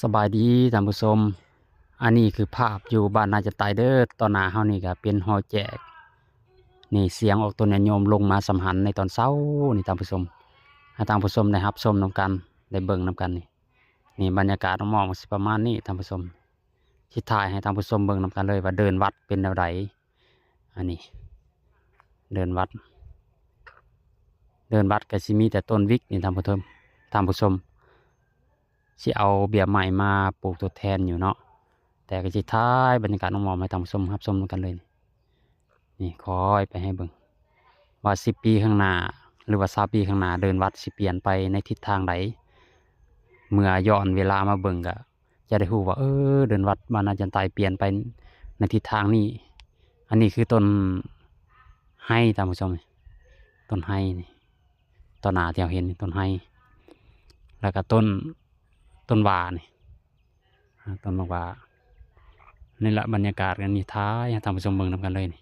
ສະບາຍດີທ່ານຜູ້ຊົມ, ອັນນີ້ຄືພາບຢູ່ບ້ານນາຈັນໄຕເດີ. ຕໍ່ໜ້າເຮົານີ້ກໍເປັນຫໍແຈກ. ນີ້ສຽງອອກຕົນຍາດໂຍມລົງມາສຳຫັນໃນຕອນເຊົ້ານີ້ທ່ານຜູ້ຊົມ, ໃຫ້ທ່ານຜູ້ຊົມໄດ້ຮັບຊົມນຳກັນ, ໄດ້ເບິ່ງນຳກັນນີ້. ນີ້ບັນຍາກາດອ້ອມໆກໍຊິປະມານນີ້ທ່ານຜູ້ຊົມ. ຊິຖ່າຍໃຫ້ທ່ານຜູ້ຊົມເບິ່ງນຳກັນເລີຍວ່າເດີ່ນວັດເປັນແນວໃດ. ອັນນີ້ເດີ່ນວັດ, ເດີ່ນວັດກໍຊິມີແຕ່ຕົ້ນວິກນີ້ທ່ານຜູ້ຊົມ, ທ່ານຜູ້ຊົມ ຊິເອົາເບ້ຍໄມ້ມາປູກທົດແທນຢູ່ເນາະ, ແຕ່ກໍຊິຖ່າຍບັນຍາກາດອ້ອມໆໃຫ້ທ່ານຜູ້ຊົມຮັບຊົມນຳກັນເລີຍ. ນີ້ ນີ້ຄ່ອຍໄປໃຫ້ເບິ່ງວ່າສິບປີຂ້າງໜ້າ ຫຼືວ່າຊາວປີຂ້າງໜ້າ ເດີ່ນວັດຊິປ່ຽນໄປໃນທິດທາງໃດ. ເມື່ອຍ້ອນເວລາມາເບິ່ງກໍຈະໄດ້ຮູ້ວ່າ ເອີ ເດີ່ນວັດບ້ານນາຈັນໄຕປ່ຽນໄປໃນທິດທາງນີ້. ອັນນີ້ຄືຕົ້ນໄຮທ່ານຜູ້ຊົມ, ຕົ້ນໄຮນີ້ ຕໍ່ໜ້າທີ່ເຮົາເຫັນນີ້ ຕົ້ນໄຮ ແລ້ວກໍຕົ້ນ ຕົ້ນຫວ້ານີ້ ອາ ຕົ້ນໝາກຫວ້າ. ນີ້ລະບັນຍາກາດ ອັນນີ້ຖ່າຍໃຫ້ທ່ານຜູ້ຊົມເບິ່ງນຳກັນເລີຍນີ້.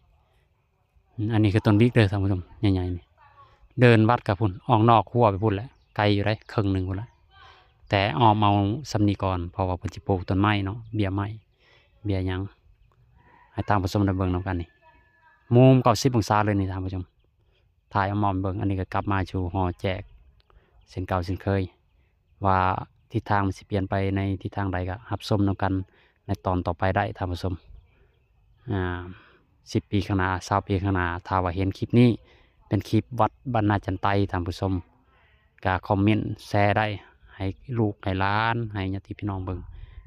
ອັນນີ້ຄືຕົ້ນວິກເດີທ່ານຜູ້ຊົມ ໃຫຍ່ໆນີ້. ເດີ່ນວັດກໍພຸ້ນ ອອກນອກຮົ້ວໄປພຸ້ນແຫຼະ, ໄກຢູ່ໃດ ເຄິ່ງໜຶ່ງພຸ້ນລະ, ແຕ່ອ້ອມເອົາສ່ຳນີ້ກ່ອນ ເພາະວ່າເພິ່ນຊິປູກຕົ້ນໄມ້ເນາະ, ເບ້ຍໄມ້ ເບ້ຍຫຍັງ ໃຫ້ທ່ານຜູ້ຊົມໄດ້ເບິ່ງນຳກັນນີ້. ມຸມເກົ້າສິບອົງສາເລີຍນີ້ທ່ານຜູ້ຊົມ. ຖ່າຍອ້ອມໆເບິ່ງ. ອັນນີ້ກໍກັບມາສູ່ຫໍແຈກເຊັ່ນເກົ່າເຊັ່ນເຄີຍ ວ່າທິດທາງມັນຊິປ່ຽນໄປໃນທິດທາງໃດ ກໍຮັບຊົມນຳກັນໃນຕອນຕໍ່ໄປໄດ້ທ່ານຜູ້ຊົມ. ອາ ສິບປີຂ້າງໜ້າ ຊາວປີຂ້າງໜ້າ ຖ້າວ່າເຫັນຄລິບນີ້ເປັນຄລິບວັດບ້ານນາຈັນໄຕ ທ່ານຜູ້ຊົມ ກໍຄອມເມັນແຊໄດ້ ໃຫ້ລູກໃຫ້ຫຼານ ໃຫ້ຍາດຕິພີ່ນ້ອງເບິ່ງ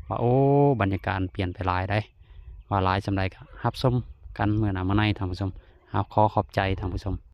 ວ່າ ໂອ້ ບັນຍາກາດປ່ຽນໄປຫຼາຍໃດ໋, ວ່າຫຼາຍສ່ຳໃດກໍຮັບຊົມກັນມື້ໜ້າມື້ໃນທ່ານຜູ້ຊົມ. ເຮົາຂໍຂອບໃຈທ່ານຜູ້ຊົມ.